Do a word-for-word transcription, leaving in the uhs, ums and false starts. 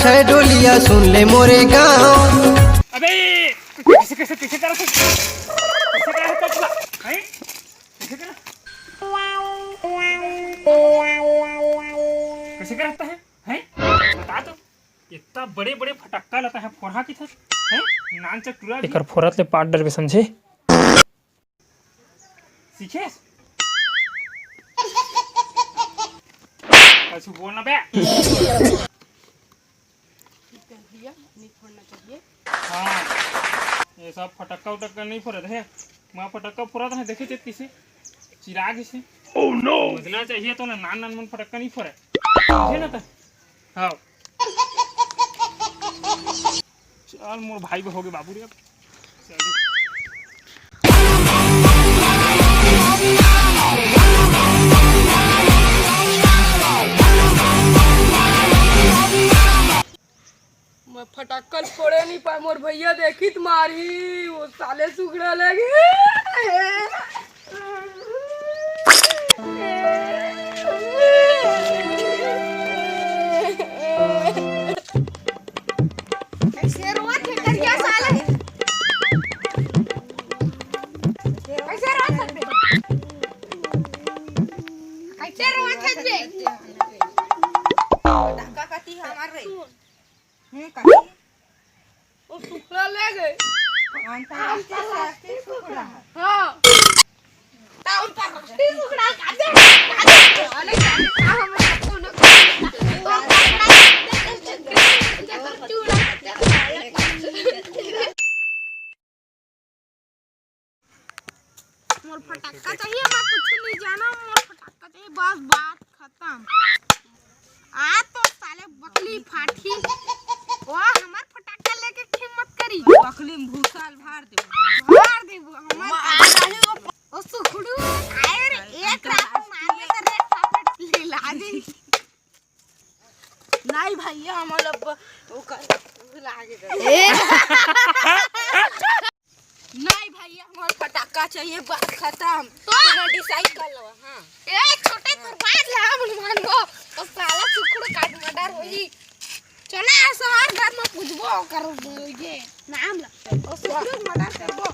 है डोलिया सुन ले मोरे गाँव। अबे, कैसे, कैसे, कैसे करा था? कैसे करा था? हैं? कैसे करा? कैसे करा था है? हैं? बता तो। इतना बड़े बड़े फटक्का लाता है, फोड़ा की था? हैं? नान चटुरा भी। एकर फोरत ले पाट डरबे, समझे? सीखेस? कछु बोल ना बे। भैया, नहीं फोड़ना चाहिए। हाँ, ये सब फटक्का उटक्का नहीं फोड़त हे। मैं फटक्का फोड़त हे, देखे थे किसे चिराग से। Oh no! समझना चाहिए तो ना, नान नान मन फटक्का नहीं फोड़े, समझे ना तो। हाँ। चल, मोर भाई हो गे बाबू रे अब। चल। मैं फटाकल फोड़े नहीं पाए, मोर भैया देखी त मारही, वो साले सुखड़ा लगे। कैसे रोवत हे करिया साला? कैसे रोवत हे बे? कैसे रोवत हे बे? धक्का कती हमार रही। हम्म, कती? वो सुखड़ा ले गए। अंतर्राष्ट्रीय राष्ट्रीय सुखड़ा। हाँ। ता अंतर्राष्ट्रीय सुखड़ा काटे, काटे। अरे, काटे, का हम सबको न काटे। मोर फटाका चाहिए, मैं कुछ नहीं जाना, मोर फटाका चाहिए, बस बात खत्म। आ तो साले बकली फाटी, वो हमार फटाका लेके खेल मत करी। बकली में भूसा ल भार देबो। भार देबो, हमार ओ सुखड़ू, आए रे, एक राउंड मार ले तो रे, फाफड़ ले ला दे। नहीं भैया, हम लोग वो कर, लागे दे। ए। नहीं भैया, हमार फटाका चाहिए, बात खत्म। तो? तुम डिसाइड कर लो, हाँ। ए, छोटे पर बात ला, हम मानबो। तो साला सुखड़ू काट मर्डर होई। चला, शहर घर में पूछबो, कर ये नाम ला। ओ सुखड़ू मर्डर करबो।